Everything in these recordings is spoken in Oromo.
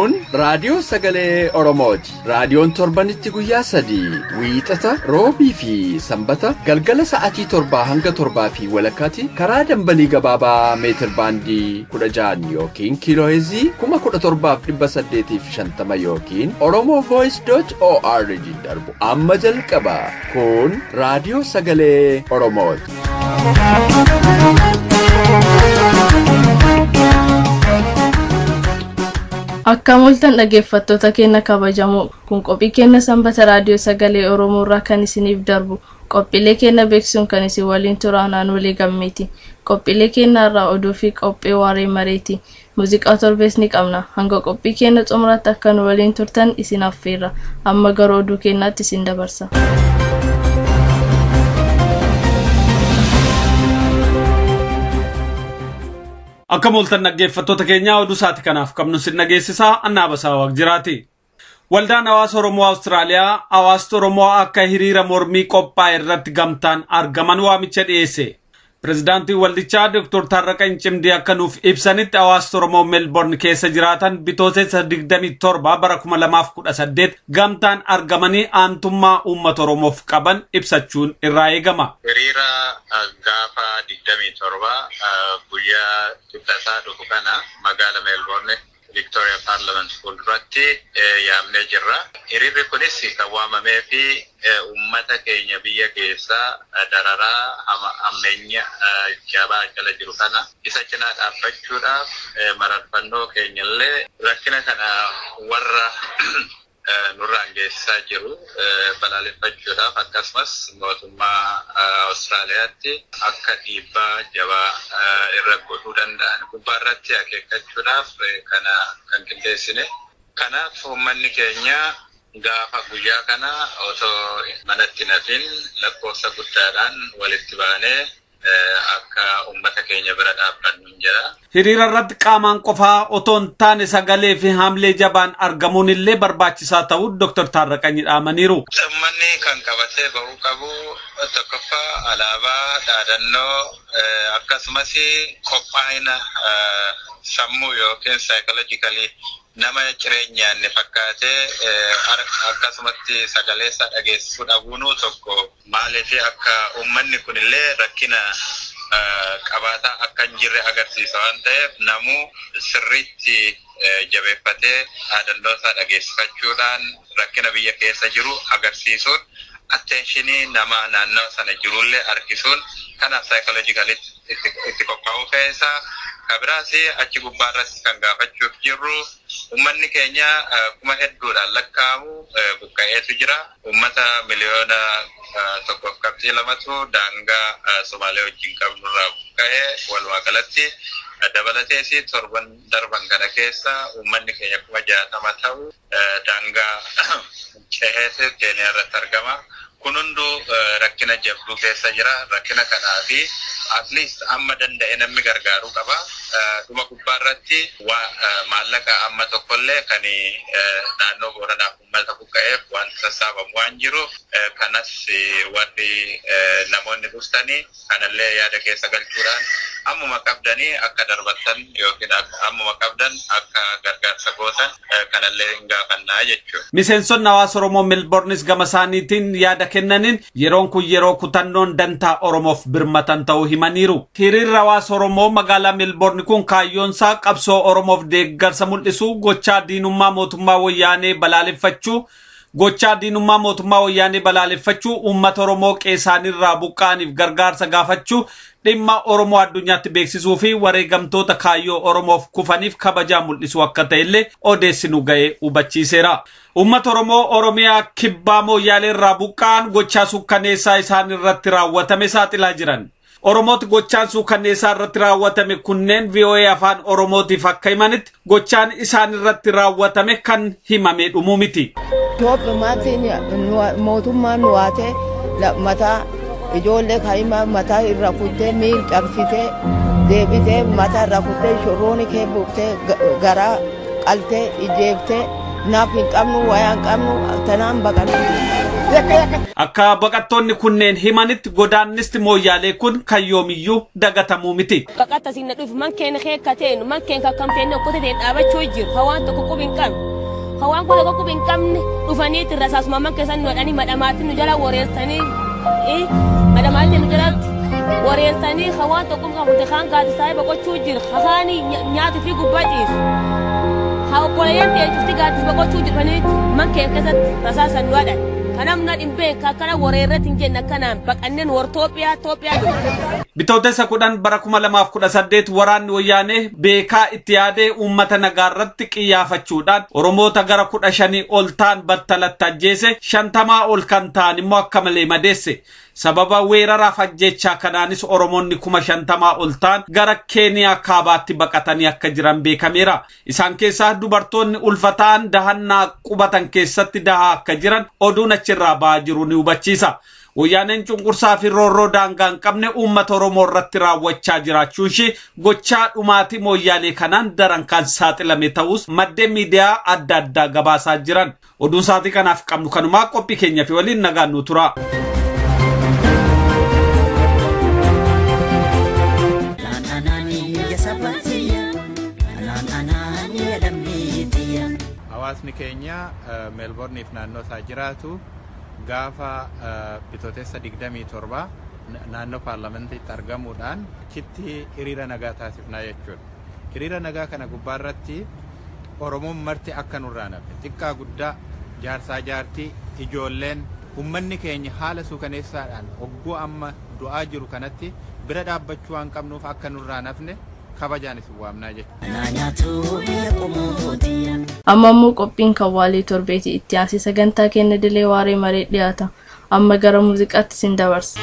Kun raadiyoo sagalee Oromooti. Raadiyoon torbanitti guyyaa 3 wiixata, roobii fi sanbata galgala sa'aatii 7 hanga 7:30 karaa dambalii gabaabaa meetir baandii 16 yookiin kiilooheezii 17,850 yookiin oromovoice.org darbu amma jalqaba. Kun raadiyoo sagalee Oromooti. Akkam ooltan dhaggeeffattoota keenya kabajamoo, kun qophii keenya sanbata raadiyoo sagalee Oromoo irraa kan isiniif darbu. Qophiilee keenya beeksisuun kan isin waliin turan Aanulee Gammeeti. Qophiilee keenya irraa oduu fi qophii waaree mareeti. Muuziqaa torbees ni qabna. Hanga qophii keenya xumuraatti akka nu waliin turtan isin affeerra. Amma gara oduu keenyaatti isin dabarsa. Akkam ooltan dhaggeeffattoota keenyaa, oduu isaati kanaaf qabnu sin dhageessisaa Annaa Basaa Waaqjiraati. Waldaan Hawaasa Oromoo Awustiraaliyaa hawaasni Oromoo akka hiriira mormii qophaa'e irratti gamtaan argaman waamicha dhiyeesse. Pireezidaantiin waldichaa Dr. Taarraqany Cimdii akka nuuf ibsanitti hawaasni Oromoo Meelboorn keessa jiraatan bitootessa 27 bara 2018 gamtaan argamanii aantummaa uummata Oromoof qaban ibsachuun irraa eegama. Hiriira gaafa 27 guyyaa Kibxataa dhufu kana magaala Meelboorn Victoria Parliament fuulduratti yaamnee jirra. Hiriirri kunis kan waamamee fi uummata keenya biyya keessaa dararaa hammeenya jabaa jala jiru kana isa cinaa dhaabbachuudhaaf, mararfannoo keenyallee rakkina kana warra nurraan geessisaa jiru balaaleffachuudhaaf, akkasumas mootummaa Awustiraaliyaatti akka dhiibbaa jabaa irra godhuu danda'an gubbaa irratti akeekkachuudhaaf kana kan qindeessine. Kanaaf uummanni keenya gaafa guyyaa kana otoo manatti nafin lakkoofsa guddaadhaan walitti baanee akka uummata keenya bira dhaabbannu jira. Hiriira irratti qaamaan qofaa otoo hin taane sagalee fi haamlee jabaan argamuun illee barbaachisaa ta'uu Dr. Taarraqany dhaamaniiru. Uummanni kan qabatee bahuu qabu tokkoffaa alaabaa, dhaadannoo, akkasumas qophaa'ina sammuu yookiin psychologically nama jireenyaan fakkaatee akkasumatti sagalee isaa dhageessisuu dhabuunuu tokko, maaliif akka uummanni kunillee rakkina qabaataa akka hin jirre agarsiisa waan ta'eef, namuu sirriitti jabeeffatee dhaadannoo isaa dhageessifachuudhaan rakkina biyya keessa jiru agarsiisuun, attention nama naannoo sana jirullee harkisuun, kanaaf psychologically itti qophaa'uu feesa. Kabiraas achi gubbaa irratti kan gaafachuuf jirru, uummanni keenya kuma hedduudhaan lakkaa'amu buqqa'eetu jira. Uummata 1.2 miliyoonatu daangaa Somaalee wajjin qabnurraa buqqa'ee walumaa galatti. Dabalatees torban darban kana keessa uummanni keenya 60,000 ta'u daangaa ceheete Keeniyaa irratti argama. Kun hunduu rakkina jabduu keessa jira. Rakkina kanaa fi at least amma danda'e namni gargaaruu qaba. Dhuma gubbaa irratti maallaqa amma tokkollee kan naannoo Booranaaf uummata buqqa'eef wanti sassaabamu waan jiruuf, kanas warri namoonni dhuftanii kanallee yaada keessa galchuudhaan ammuma qabdanii akka darbattan yookiin ammuma qabdan akka gargaarsa gootan kanallee hin gaafannaa jechuudha. Miseensonni hawaasa Oromoo Meelboornis gama isaaniitiin yaada kennaniin yeroon kun yeroo kutannoon dantaa Oromoof birmatan ta'uu himaniiru. Hiriirri hawaasa Oromoo magaalaa Meelboorn kun kaayyoon isaa qabsoo Oromoof deeggarsa mul'isuu, gochaa diinummaa mootummaa wayyaanee balaaleffachuu, gochaa diinummaa mootummaa wayyaanee balaaleffachuu, uummata Oromoo qe'eesaanirraa buqqa'aniif gargaarsa gaafachuu, dhimma Oromoo addunyaatti beeksisuu fi wareegamtoota kaayyoo Oromoof kufaniif kabajaa mul'isuu akka ta'ellee odeessinu ga'ee hubachiiseera. Uummata Oromoo Oromiyaa kibbaa Mooyyaalee irraa buqqa'an gochaa suukkaneessaa isaan irratti raawwatame saaxilaa jiran. Oromooti gochaan suukanneessaa irratti raawwatame kunneen VOA Afaan Oromootiif akka himanitti gochaan isaan irratti raawwatame kan himamee dhumuu miti. Itoophiyummaatti mootummaan nu waatee mataa ijoollee kaa'imaa mataa irra kuttee, miil cabsitee, deebitee mataa irra kuttee, shorrooni kee buuftee, garaa qaltee, ijeeftee, naaf hin qabnu, wayaa hin qabnu, tanaan baqannu. Akka baqattoonni kunneen himanitti godaannisti mooyyaalee kun kan yoomiyyuu dagatamuu miti. Baqatta sinna dhufu man keenya keekkateen man keenya kakkamteen okkoteen dhaabachuu jiru hawaan tokko qubi hin qabne. Hawaan kun tokko qubi hin qabne dhufanii irra saasuma man keessan nu dhanii madhamaatiin nu jala wareessanii madhamaatiin nu jala wareessanii hawaan tokko hin qabne kaan gaazexaa boqochuu jiru hakaan nyaatu fi gubbaa ciisu. Haa obboleeyyan ta'e cufti gaaddisa boqochuu jiranii man keenya keessatti rasaasan nu hadhan. Kanaaf na dhimbee akkana wareerratti hin jenne akkanaan baqanneen war Toophiyaa Toophiyaa dhufu. Bitootessa 10 bara 2018 waraanni wayyaanee beekaa itti yaadee uummata nagaa irratti qiyyaafachuudhaan Oromoota gara 15 ol ta'an battalatti ajjeese 50 ol kan ta'an immoo akka malee madeesse. Sababa weeraraaf ajjechaa kanaanis Oromoonni 50,000 ol ta'an gara Keeniyaa kaabaatti baqatanii akka jiran beekameera. Isaan keessaa dubartoonni ulfa ta'an dahannaa qubatan keessatti dahaa akka jiran oduun achirraa ba'aa jiru ni hubachiisa. Wayyaaneen cunqursaa fi roorroo daangaa hin qabne uummata Oromoo irratti raawwachaa jiraachuun ishee gochaa dhumaatii mooyyaalee kanaan daran kan saaxilame ta'us maddeen miidiyaa adda addaa gabaasaa jiran. Oduun sa'aatii kanaaf qabnu kanumaa qophii keenya fi waliin nagaan nu tura. Hawaasni keenya Meelboorniif naannoo isaa jiraatu gaafa bitootessa 27 naannoo paarlaamantiitti argamuudhaan achitti hiriira nagaa taasifnaa jechuudha. Hiriira nagaa kana gubbaarratti Oromoon marti akka nurraa nafe xiqqaa guddaa jaarsaa jaartii ijoolleen uummanni keenya haala suukaneessaadhaan ogguu amma du'aa jiru kanatti bira dhaabbachuu waan qabnuuf akka nurraa nafne kabajaan isin waamnaa jechuudha. Amma immoo qophiin kan waalii torbeeti itti aansee sagantaa keenya dilee waaree maree dhiyaata. Amma gara muuziqaatti isin dabarsa.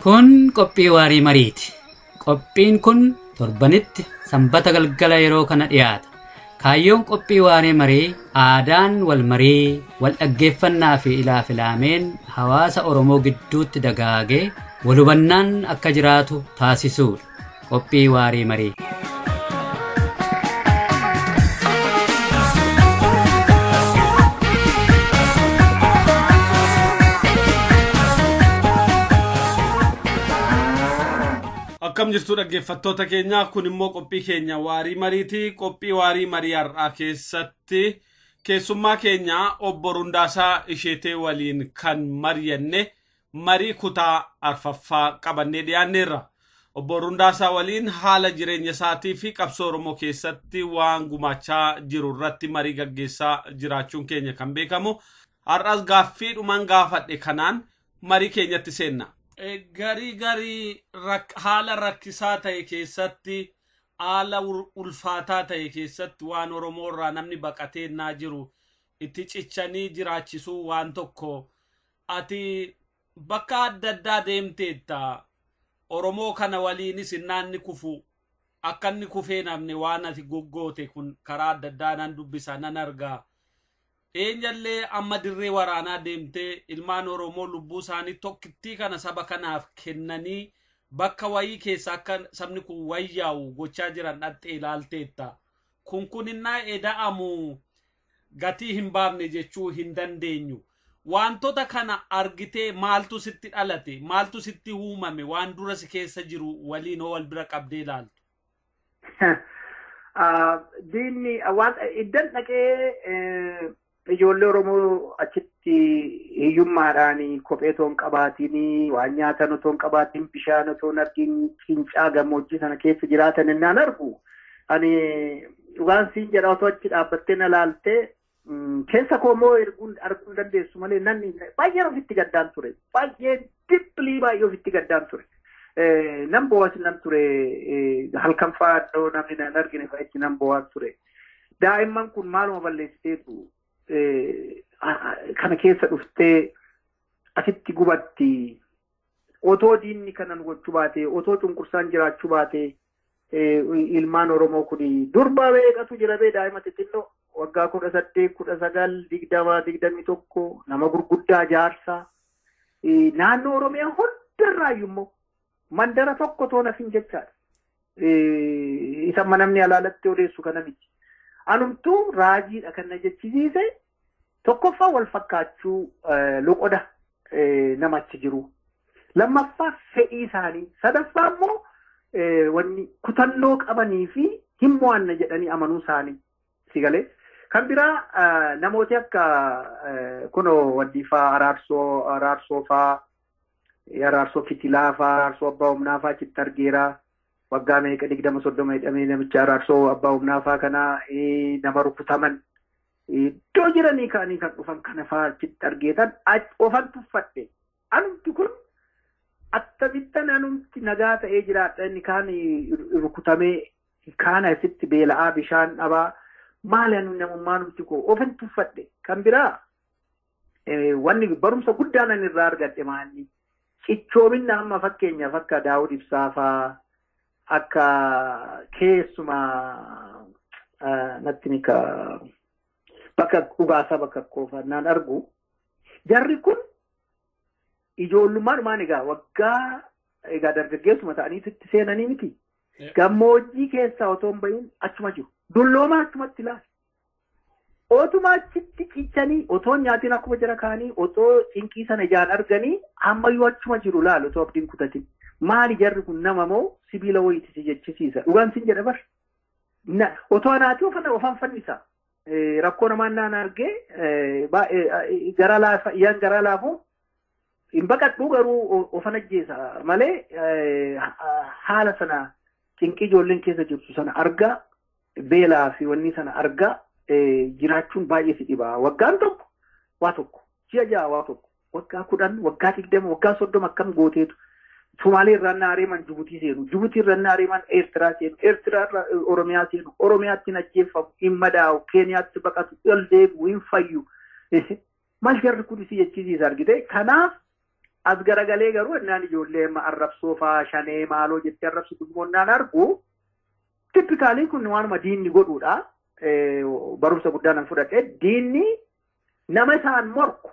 Kun qophii waarii mariiti. Qophiin kun torbanitti sanbata galgala yeroo kana dhiyaata. Kaayyoon qophii waarii marii aadaan wal marii, wal dhaggeeffannaa fi ilaaf ilaameen hawaasa Oromoo gidduutti dagaagee wal hubannaan akka jiraatu taasisuudha. Qophii waarii marii. Akkam jirtu dhaggeeffattoota keenya, kun immoo qophii keenya waarii mariiti. Qophii waarii marii har'aa keessatti keessummaa keenya obbo Rundaasaa Isheetee waliin kan mari'anne marii kutaa arfaffaa qabannee dhiyaanneerra. Obbo Rundaasaa waliin haala jireenya isaatii fi qabsoo Oromoo keessatti waan gumaachaa jiru irratti marii gaggeessaa jiraachuun keenya kan beekamu. Har'as gaaffiidhumaan gaafadhe kanaan marii keenyatti seenna. Garii haala rakkisaa ta'e keessatti, haala ulfaataa ta'e keessatti waan Oromoo irraa namni baqatee naa jiru itti cichanii jiraachisuu waan tokko. Ati bakka adda addaa deemteetta. Oromoo kana waliinis innaanni kufu akka inni kufee namni waan ati goggoote kun karaa adda addaa nan dubbisa nan argaa. Eenyallee amma dirree waraanaa deemtee ilmaan Oromoo lubbuu isaanii tokkittii kana saba kanaaf kennanii bakka wayii keessa akka sabni kun wayyaa'u gochaa jiran dhattee ilaalteetta. Kun kun innaa eda'amu gatii hin baafne jechuu hin dandeenyu. Wantoota kana argitee maaltu sitti dhalate, maaltu sitti uumame, waan dura si keessa jiru waliin hoo wal bira qabdee ilaaltu? Diinni waan iddan dhaqee ijoollee Oromoo achitti hiyyummaadhaan kophee otoo hin qabaatiin, waan nyaatan otoo hin qabaatiin, bishaan otoo hin argin, cincaa gammoojjii sana keessa jiraatan innaan argu. Ani dhugaan siin jedha, otoo achi dhaabbattee na laaltee keessa koo immoo arguu hin dandeessu malee nan baay'ee ofitti gaddaan ture. Baay'ee deeply baay'ee ofitti gaddaan ture. Nan bo'as nan ture, halkan fa'aa iddoo namni nan argine fa'a itti nan bo'aa ture. Daa'imman kun maaluma balleessiteetu kana keessa dhuftee asitti gubatti? Otoo diinni kana nu gochuu baate, otoo cunqursaan jiraachuu baate, ilmaan Oromoo kun durba meeqatu jira bee, daa'ima xixinnoo waggaa 18, 19, 20, 21, nama gurguddaa, jaarsaa, naannoo Oromiyaa hundarraayyuu immoo mandara tokko toon hafin jechaadha. Isa amma namni alaalatti odeessu kana miti. Anumtuu raajiidha kan na jechisiise. Tokkoffaa, wal fakkaachuu loqoda nama achi jiru. Lammaffaa, fedhii isaanii. Sadaffaa immoo wanni kutannoo qabanii fi hin mo'anna jedhanii amanuu isaanii. Si galee? Kan biraa, namooti akka kunoo Waddii faa, Araarsoo faa, Araarsoo Kitilaa faa, Araarsoo Abbaa Humnaa faa achitti argeera. Waggaa meeqa, 20, 30 hidhamee namicha Araarsoo Abbaa Humnaa faa kana, nama rukutaman iddoo jiranii ka'anii kan dhufan kana faa achitti argeetan ofan tuffadhe. Anumti kun akkamittan anumti nagaa ta'ee jiraadha, inni kaan rukutamee, kaan asitti beela'aa, bishaan dhabaa, maali anu namummaa numti koo ofan tuffadhe. Kan biraa, wanni barumsa guddaan ani irraa argadhe maalli cichoominna amma fakkeenyaaf akka Daawud Ibsaa faa, akka keessumaa natti mika bakka dhugaasaa bakka koofannaan argu, jarri kun ijoollummaadhumaan egaa waggaa egaa dargaggeessuma ta'anii itti seenanii miti. Gammoojjii keessaa otoo hin bahin achuma jiru. Dulloomaa achumatti ilaali. Otuma achitti cichanii, otoo nyaatiin akkuma jara kaanii, otoo cinqii sana ijaan arganii, ammayyuu achuma jiru laal, otoo abdiin kutatin. Maali jarri kun, nama moo sibiila wayiiti si jechisiisa. Dhugaan sin jedha bar. Otoo anaatii ofan fannisa. Rakkoo namaan naan argee gara laafa iyyaan garaa laafu hin baqadhu, garuu ofan ajjeesa malee haala sana, cinqii ijoolleen keessa jirtu sana argaa, beelaa fi wanni sana argaa jiraachuun baay'ee si dhiba. Waggaan tokko waa tokko, ji'a 6 waa tokko, waggaa 10, waggaa 20, waggaa 30 akkam gooteetu? Sumaalee irraa na areeman Jibuutii seenu, Jibuutii irraa na areeman Eertiraa seenu, Eertiraa irraa Oromiyaa seenu, Oromiyaatti hin ajjeefamu, hin madaa'u, Keeniyaatti baqatu, ol deebi'u, hin fayyu. Maal jarri kun si jechisiisa argite? Kanaaf As garagalee garuu innaan ijoollee arrabsoo faa shanee maaloo jettee arrabsitu immoo innaan argu typically kun waanuma diinni godhuudha. Barumsa guddaa nan fudhadhe. Diinni nama isaan morku,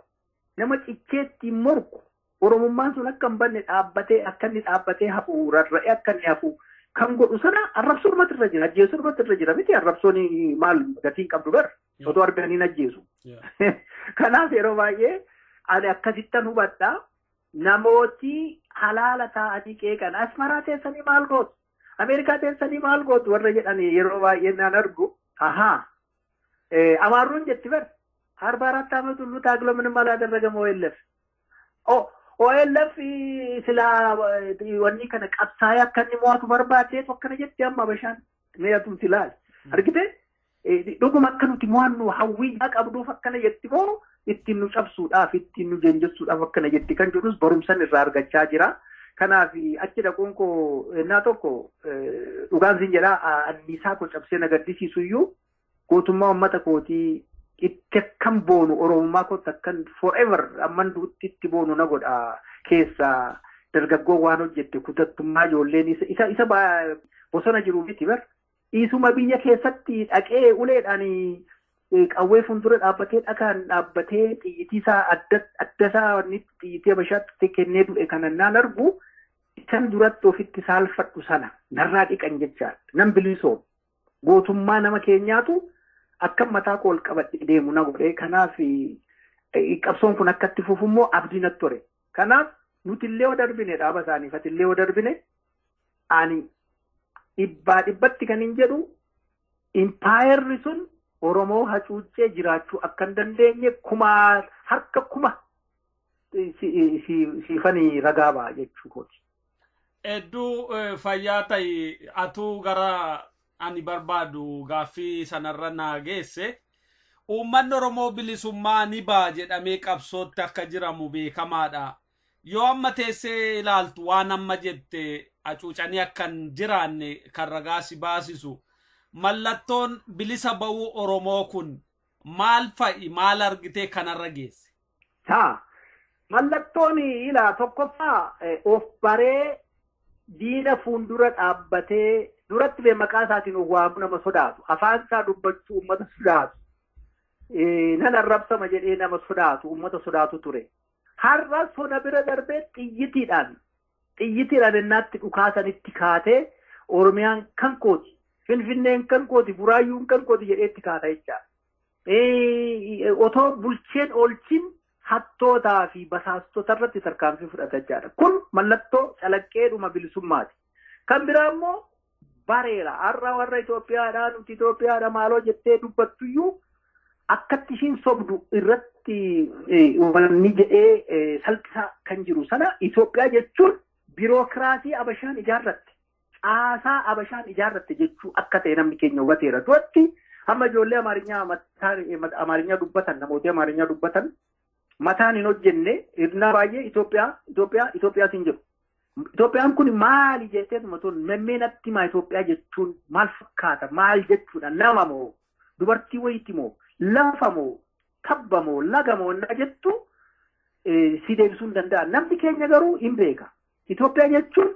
nama cicheetti morku, Oromummaan sun akka hin banne dhaabbatee akka inni dhaabbatee hafu, rarra'ee akka inni hafu kan godhu sana arrabsoo irratti irra jira, ajjeesuu irratti irra jira miti. Arrabsoon maal gatii hin qabdu bar otoo arganii ajjeesu. Kanaaf yeroo baay'ee ani akkasittan hubadha. Namooti halaala ta'anii qeeqan Asmaraa teessanii maal gootu, Ameerikaa teessanii maal gootu warra jedhanii yeroo baay'ee naan argu. Ahaa Amaarruun jetti bar 44 ዓመት ሁሉ ታግሎ ምንም አላደረገም OLF. OLF silaa wanni kana qabsaa'ee akka inni mo'atu barbaaddeetu akkana jetti amma Habashaan meeyatumti ilaali. Argite dhuguma akka nuti mo'annu hawwii qabduuf akkana jetti moo ittiin nu cabsuudhaaf ittiin nu jeenjessuudhaaf akkana jetti kan jedhus barumsan irraa argachaa jira. Kanaaf achi dhaquun koo ennaa tokko dhugaan siin jedhaa anniisaa koo cabsee na gaddisiisu iyyuu gootummaa uummata kootii itti akkan boonu Oromummaa kootti akkan forever amman duutti itti boonu na godha. Keessaa dargaggoo waan hojjette kutattummaa ijoolleen isa isa bosona jiru miti bar isuma biyya keessatti dhaqee uleedhaan qawwee fuuldura dhaabbatee dhakaan dhaabbatee xiyyitii isaa adda isaa wanni xiyyitii Habashaatti kennee du'e kana naan argu isan duratti ofitti saalfadhu sana narraa dhiqan jechaadha. Nan bilisoom gootummaa nama keenyaatu akka mataa koo ol qabadhe deemu na godhe. Kanaaf qabsoon kun akkatti fufu immoo abdii natti ture. Kanaaf nuti illee yoo darbine dhaaba isaaniif ati illee yoo darbine ani 100% kan hin jedhu impaayerri sun Oromoo hacuuccee jiraachuu akka hin dandeenye kuma harka kuma siifanii ragaa ba'a jechuu kooti. Hedduu fayyaa ta'i atuu gara ani barbaadu gaaffii sanarra naa geesse. Uummanni Oromoo bilisummaa ni ba'a jedhamee qabsootti akka jiramu beekamaadha. Yoo amma teessee ilaaltu waan amma jette hacuucanii akka hin jiraanne kan ragaa si baasisu. Mallattoon bilisa ba'uu Oromoo kun maal fa'i maal argitee kanarra geesse? Haa mallattoon ilaa tokkoffaa of baree diina fuuldura dhaabbatee duratti bee maqaa isaatiin waamu nama sodaatu, afaan isaa dubbachuu uummata sodaatu, nan arrabsama jedhee nama sodaatu, uummata sodaatu ture. Har'a sona bira darbee xiyyiitiidhaan innaatti dhukaasanitti kaatee Oromiyaan kan kooti, Finfinneen kan kooti, Buraayyuun kan kooti jedhee itti kaata jechaadha. Otoo bulcheen oolchiin hattootaa fi basaastota irratti tarkaanfii fudhata jechaadha. Kun mallattoo calaqqeedhuma bilisummaati. Kan biraa immoo bareera. Har'a warra Itoophiyaadhaa nuti Itoophiyaadha maaloo jettee dubbattuyyuu akkatti ishiin sobdu irratti wanni jedhee salphisaa kan jiru sana Itoophiyaa jechuun birookiraasii Abashaan ijaarratte, caasaa Abashaan ijaarratte jechuu akka ta'e namni keenya hubateera. Duratti hamma ijoollee Amaarinyaa dubbatan, namoota Amaarinyaa dubbatan mataan hin hojjenne hirnaa baay'ee Itoophiyaa Itoophiyaa Itoophiyaatiin jiru. Itoophiyaan kun maali jettee tun memmeenatti maa Itoophiyaa jechuun maal fakkaata maal jechuudha nama moo dubartii wayiiti moo lafa moo tabba moo laga moo na jettu si deebisuu hin danda'a. Namni keenya garuu hin beeka. Itoophiyaa jechuun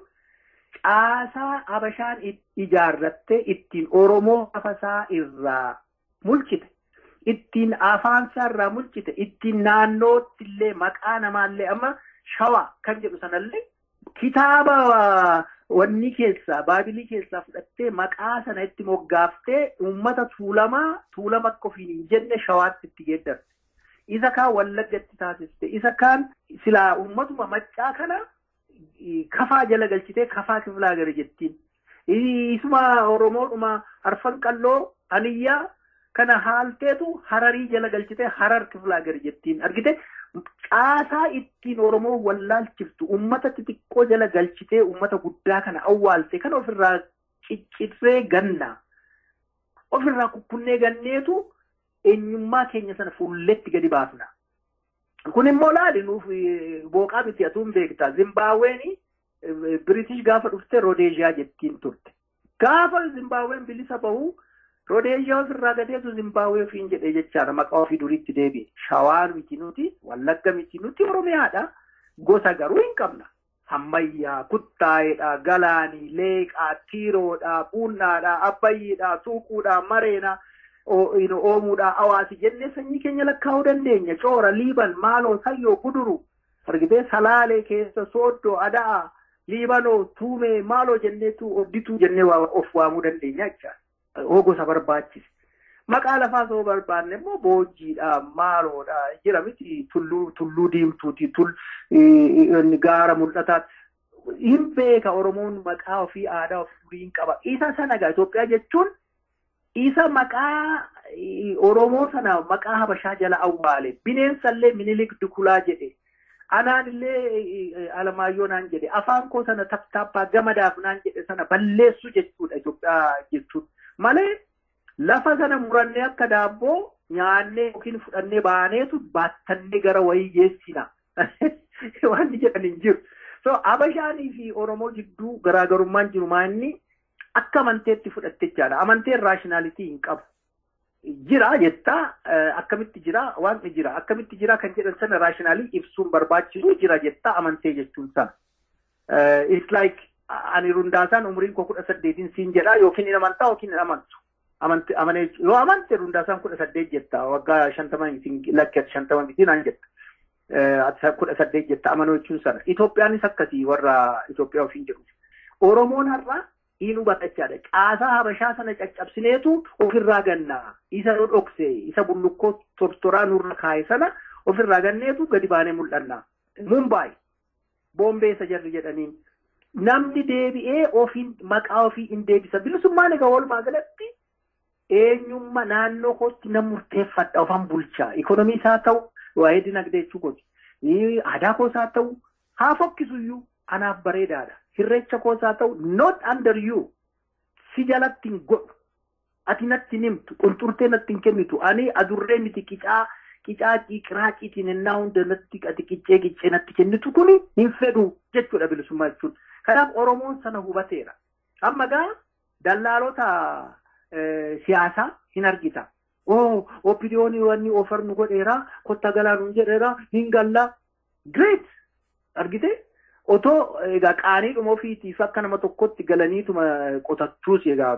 caasaa Habashaan ijaarratte ittiin Oromoo afasaa irraa mulchite, ittiin afaansaa irraa mulchite, ittiin naannootti illee maqaa namaallee amma Shawaa kan jedhu sanallee kitaaba wanni keessaa baabilii keessaa fudhattee maqaa sana itti moggaaftee uummata tuulamaa tuulama akka ofiin hin jenne Shawaatti itti geeddarte. Isa kaan Wallaggatti taasiste, isa kaan silaa uummatuma maccaa kana kafaa jala galchitee kafaa kiflaa gara jettiin. Isuma Oromoodhuma arfan qalloo aniyyaa kana haalteetu Hararii jala galchitee Harar kiflaa gara jettiin. Argite caasaa ittiin Oromoo wallaalchiftu uummata xixiqqoo jala galchitee uummata guddaa kana awwaalte kana ofirraa ciccirree ganna. Ofirraa kukkunnee ganneetu eenyummaa keenya sana fuulletti gadi baafna. Kun immoo laali nuuf booqaa miti atuun beekta. Zimbaabween British gaafa dhufte Rhodesia jettiin turte. Gaafa Zimbaabween bilisa bahu Rhodesia ofirraa gateetu Zimbaabwee ofiin jedhee jechaadha. Maqaa ofii duriitti deebi'e. Shawaa miti nuti, Wallagga miti nuti, Oromiyaadha. Gosa garuu hin qabna. Hammayyaa, Kuttaayeedha, Galaanii, Leeqaa, Tiiroodha, Buunnaadha, Abbayyiidha, Tuuquudha, Mareena, Oomuudha, Awaasi jennee sanyii keenya lakkaa'uu dandeenya. Coora, Liiban, Maaloo, Sayyoo, Guduru, argitee Salaalee keessa, Sooddoo, Ada'a, Liibanoo, Tuumee, Maaloo jenneetu Obdituu jennee of waamuu dandeenya jechaadha. Hoo gosa barbaachise. Maqaa lafaas hoo barbaanne immoo Boojjiidha, Maaloodha, jira miti tulluu diimtuuti, gaara mul'ataati. Hin beeka Oromoon maqaa ofii aadaa ofii hin qaba. Isa sana egaa Itoophiyaa jechuun isa maqaa Oromoo sana maqaa Habashaa jala awwaale. Bineensallee Minilik Dukulaa jedhe. Anaan illee Alamaayyoo naan jedhe. Afaan koo sana taptaappaa gamadaaf naan jedhe sana balleessu jechuudha Itoophiyaa jechuun. Malee lafa sana murannee akka daabboo nyaannee yookiin fudhannee baaneetu baattannee gara wayii geessina. Waan jedhan hin jiru. So Habashaanii fi Oromoo jidduu garaagarummaan jiru maanni akka amanteetti fudhatte jechaadha. Amanteen raashinaalitii hin qabu. Jira jettaa akkamitti jira waaqni jira akkamitti jira kan jedhan sana raashinaalii ibsuun barbaachisu jira jettaa amantee jechuun sana. It's like ani Rundaasaan umriin koo 18 siin jedha yookiin hin amantaa yookiin hin amantu. Amante amanee yoo amante Rundaasaan 18 jetta waggaa 50 mitiin lakkeessa 50 mitiin naan jetta. Ati 18 jetta amanuu jechuun sana. Itoophiyaanis akkasii warra Itoophiyaa ofiin jedhu. Oromoon har'a hin hubata jechaadha. Caasaa Habashaa sana caccabsineetu ofirraa gannaa. Isa nu dhokse, isa bullukkoo tortoraa nurra kaa'e sana ofirraa ganneetu gadi baanee mul'anna. Mumbaay, Boombee isa jarri jedhaniin. Namni deebi'ee ofiin maqaa ofii hin deebisa. Bilisummaan egaa walumaa galatti eenyummaa naannoo kootti nan murteeffadha ofan bulchaa. Ikonomii isaa ta'u waa'ee dinagdee jechuu kooti. Aadaa koos haa ta'u haa fokkisuyyuu anaaf bareedaadha. Hirreecha koos haa ta'u not under you. Si jalatti hin godhu. Ati natti hin himtu. Qunxurtee natti hin kennitu. Ani adurree miti qicaa qicaa qiraaciitiin ennaa hunda natti ati qiccee qiccee natti kennitu kuni hin fedhu jechuudha bilisummaa jechuun. Kanaaf Oromoon sana hubateera. Amma gaa dallaalota siyaasaa hin argita. Oh, OPDO'n wanni ofar nu godheera, kottaa galaa nuun jedheera, hin gallaa. Great! Argite? Otoo egaa qaaniidhuma ofiitiif akka nama tokkotti galaniituma qotachuus egaa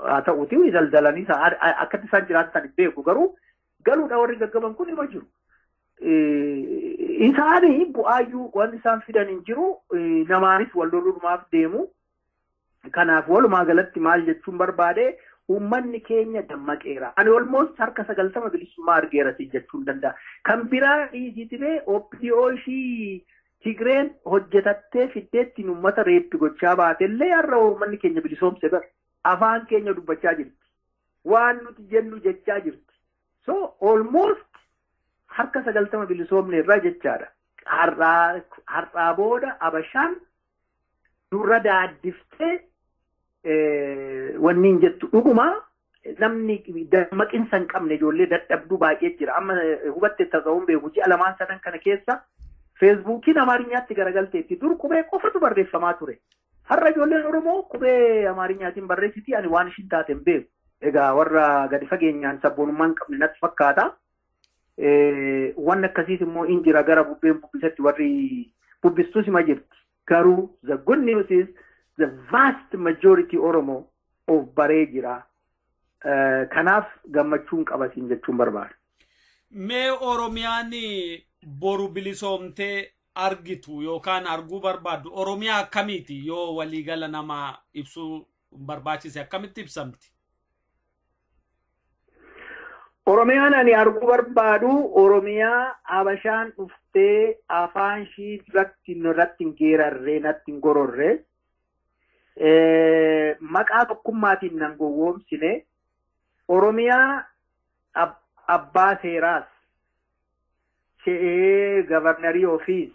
haa ta'uuti daldalanii akkatti isaan jiraatan hin beeku garuu galuudha warri gaggaban kun ima jiru. Isaanii bu'aayyuu wanti isaan fidan hin jiru namaanis wal loluudhumaaf deemu. Kanaaf walumaa galatti maal jechuun barbaade uummanni keenya dammaqeera. Ani almost harka 90 bilisummaa argeera jechuun danda'a. Kan biraa dhiisitee OPDO ishii Tigreen hojjetattee fiddeettiin uummata reeppi gochaa baatellee har'a uummanni keenya bilisoomse bara. Afaan keenya dubbachaa jirti. Waan nuti jennu jechaa jirti. So almost harka 90 bilisoomne irraa jechaadha. Har'aa booda Abashaan dura daaddiftee wanni hin jettu dhuguma namni dammaqinsa hin qabne ijoollee dadhabduu baay'ee jira. Amma hubatte ta'uun beeku ji'a lamaan sadan kana keessa Feesbuukiin Amaariñaatti garagalteetti dur qubee qofatu barreeffamaa ture. Har'a ijoolleen Oromoo qubee Amaariñaatiin barreessiti ani waan ishiin taate hin beeku. Egaa warra gadi fageenyaan sabboonummaa hin qabne natti fakkaata. Wanni akkasiis immoo hin jira gara bubbeen bubbisatti warri bubbistus hima jirti. Garuu the good news is the vast majority Oromoo of baree jira. Kanaaf gammachuun qabasiin jechuun barbaada. Mee Oromiyaan boru bilisoomtee argitu yookaan arguu barbaaddu Oromiyaa akkamiiti yoo waliigala nama ibsuu barbaachise akkamitti ibsamti? Oromiyaan ani arguu barbaadu Oromiyaa Habashaan dhuftee afaan ishii irratti hin geerarree natti hin gororree maqaa tokkummaatiin nan gowwoomsine Oromiyaa abbaa seeraas gavarnarii ofiis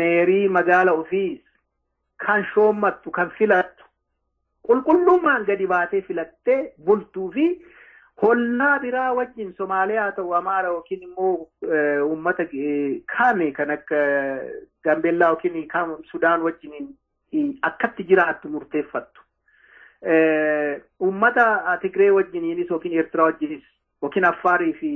meerii magaala ofiis kan shoommattu kan filattu qulqullummaan gadi baatee filattee bultuu fi hollaa biraa wajjin Somaaliyaa ta'u Amaara yookiin immoo uummata kaame kan akka Gaambeellaa yookiin Sudaan wajjin akkatti jiraattu murteeffattu. Uummata Tigree wajjiniinis yookiin Eertiraa wajjinis Yookiin Affaarii fi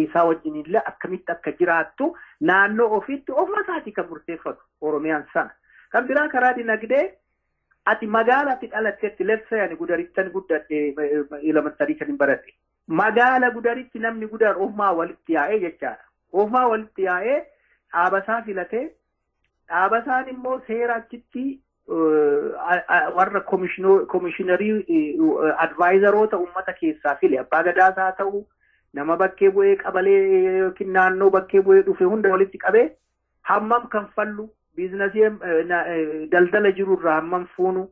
isaa wajjin illee akkamitti akka jiraattu naannoo ofiitti ofuma isaatii kan murteeffatu Oromiyaan sana. Kan biraa karaa dinagdee ati magaalaatti dhalatteetti let's ani Gudarittan guddadhe, elementary kan hin baradhe. Magaala Gudaritti namni Gudar ofumaa walitti yaa'ee jechaadha. Ofumaa walitti yaa'ee dhaabasaa filatee, dhaabasaan immoo seera achitti warra commissionerii, advisoroota uummata keessaa file, abbaa gadaas haa ta'u, nama bakkee bu'ee qabalee yookiin naannoo bakkee bu'ee dhufe hunda walitti qabee, hammam kan fallu, businessii daldala jirurraa hammam fuunu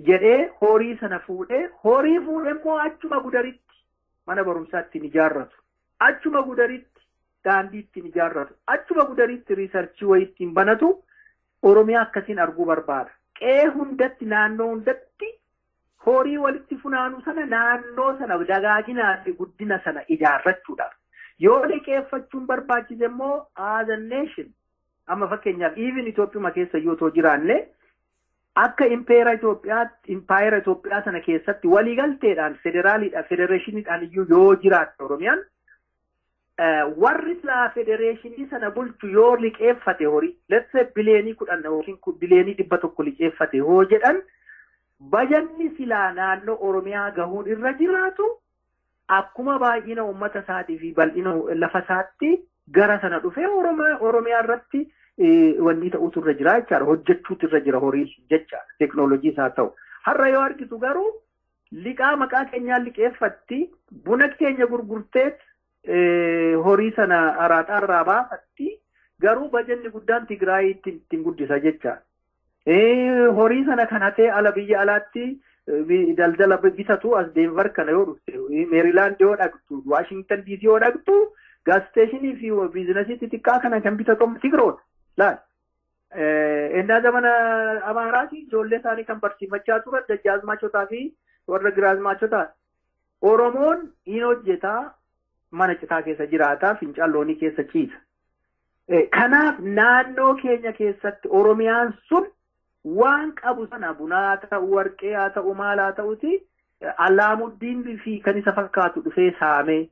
jedhee horii sana fuudhee, horii fuudhee immoo achuma Gudaritti mana barumsaa ittiin ijaarratu, achuma Gudaritti daandii ittiin ijaarratu, achuma Gudaritti researchii wayii ittiin banatu. Oromiyaa akkasiin arguu barbaada. Qe'ee hundatti, naannoo hundatti horii walitti funaanuu sana naannoo sana dagaaginaa fi guddina sana ijaarrachuudhaaf. Yoo liqeeffachuun barbaachise immoo as a nation, amma fakkeenyaaf even Itoophiyaa keessa yoo too jiraanne, akka impeera Itoophiyaa, impaayera Itoophiyaa sana keessatti waliigalteedhaan federaaliidhaan federeeshiniidhaan iyyuu yoo jiraatte, Oromiyaan warri silaa federeeshinii sana bulchu yoo liqeeffate horii, let's say 10 biliyoonii yookiin 100 biliyoonii liqeeffate hoo jedhan, bajanni silaa naannoo Oromiyaa gahuun irra jiraatu akkuma baay'ina uummata isaatii fi bal'ina lafa isaatti gara sana dhufee Oromiyaa irratti wanni ta'utu irra jira jechaadha. Hojjechuutu irra jira horii jechaadha. Teeknooloojii isaa ta'u. Har'a yoo argitu garuu liqaa maqaa keenyaan liqeeffatti, buna keenya gurgurteet horii sana araaxaa irraa baafatti, garuu bajanni guddaan Tigraay ittiin guddisa jechaadha. Horii sana kan hatee ala biyya alaatti daldala bitatu. As Denver kana yoo dhufte, Meerilaand yoo dhaqxu, Waashingtan DC yoo dhaqxu, gas stationii fi businessii xixiqqaa kana kan bitatu Tigiroota. Laal. Innaa zamana Amaaraati ijoollee isaanii kan barsiifachaa turan dajjaazmaachotaa fi warra giraazmaachotaa. Oromoon hin hojjetaa, mana citaa keessa jiraataa, fincaan loonii keessa ciisa. Kanaaf naannoo keenya keessatti Oromiyaan sun waan qabu sana, bunaa ta'u, warqee haa ta'u, maal haa ta'uti, Alaamuddin fi kan isa fakkaatu dhufee saamee,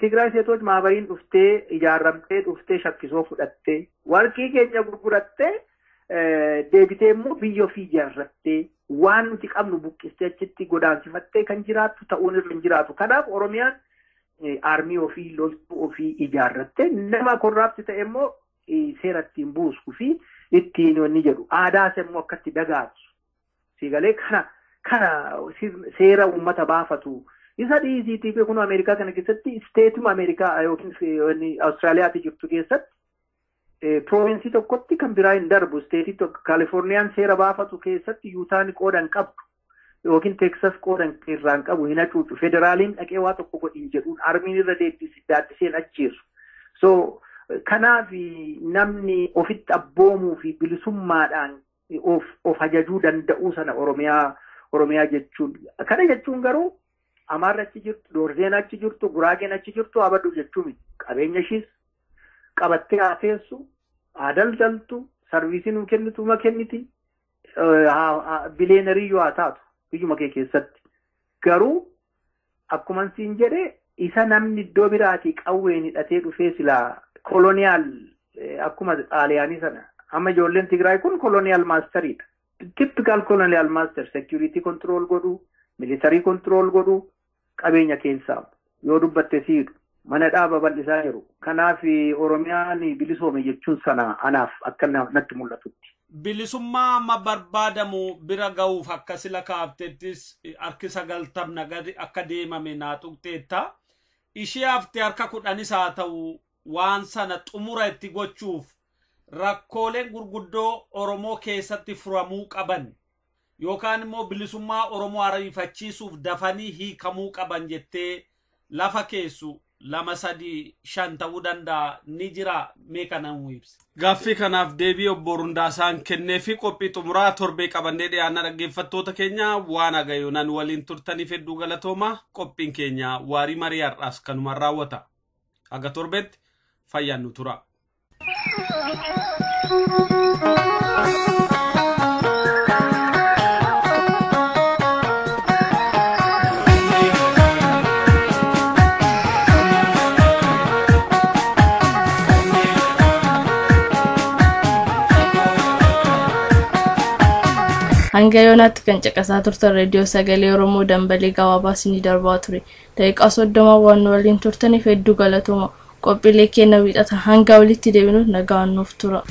Tigraay Seetoch Maabariin dhuftee ijaarramtee dhuftee shakkisoo fudhattee warqii keenya gurgurattee, deebitee immoo biyya ofii ijaarrattee waan nuti qabnu buqqistee achitti godaansifattee kan jiraattu ta'uun irra hin jiraatu. Kanaaf Oromiyaan army ofii, loltuu ofii ijaarrattee, nama corrupt ta'e immoo seera ittiin buusuu fi ittiin wanni jedhu, aadaas immoo akkatti dagaagsu. Siigalee kana seera uummata baafatu. Isa dhiisiitii fi kun Ameerikaa kana keessatti stateuma Ameerikaa yookiin Awustiraaliyaatti jirtu keessatti provinceii tokkotti kan biraa hin darbu. Stateii tokko Kaalifoorniyaan seera baafatu keessatti Yuutaan qooda hin qabdu yookiin Teeksas qooda irraa hin qabu, hin hacuucu. Federaaliin dhaqee waa tokko godhin jedhuun armyn irra deebisee ajjeesu. So kanaaf namni ofitti abboomuu fi bilisummaadhaan of ajajuu danda'uu sana Oromiyaa jechuun. Kana jechuun garuu Amaarri achi jirtu, Doorzeen achi jirtu, Guraageen achi jirtu abaduu jechuu miti. Qabeenya ishiis qabattee haa teessu, haa daldaltu, serviceii nuu kennitu ma kenniti, billionaireii yoo haa taatu biyyuma kee keessatti. Garuu akkuma siin jedhe, isa namni iddoo biraatii qawween hidhatee dhufee silaa colonial akkuma Xaaliyaanii sana, amma ijoolleen Tigraay kun colonial masteriidha. Typical colonial master, security control godhu, military control godhu, qabeenya keessaa yoo dubbatte siidhu, mana dhaaba bal'isaa jiru. Kanaaf Oromiyaan bilisoome jechuun sana anaaf akka natti mul'atutti. Bilisummaa amma barbaadamu bira ga'uuf akka sila kaaftettis harki 90 gadi akka deemame naa tuqxeetta. Ishee hafte harka 10s haa ta'u, waan sana xumura itti gochuuf rakkooleen gurguddoo Oromoo keessatti furamuu qaban yookaan immoo bilisummaa Oromoo ariifachiisuuf dafanii hiikamuu qaban jettee lafa keessu lama, sadii, shan ta'uu danda'a, ni jira, mee kana nuu ibsa. Gaaffii kanaaf deebii obbo Rundaasaan kennee fi qophii xumuraa torbee qabannee dhiyaanna. Dhaggeeffattoota keenya, waan hagayoonaan waliin turtaniif hedduu galatooma. Qophiin keenya waarii marii har'aas kanumaan raawwata. Haga torbeetti fayyaan nu tura. Hanga yoonaatti kan caqasaa turtan reediyoo sagalee Oromoo dambalii gabaabaa isinii darbaa ture. Daqiiqaa 30 waan nu waliin turtaniif hedduu galatooma. Qophiilee keenya wiixata hanga walitti deebinuuf nagaan nuuf tura.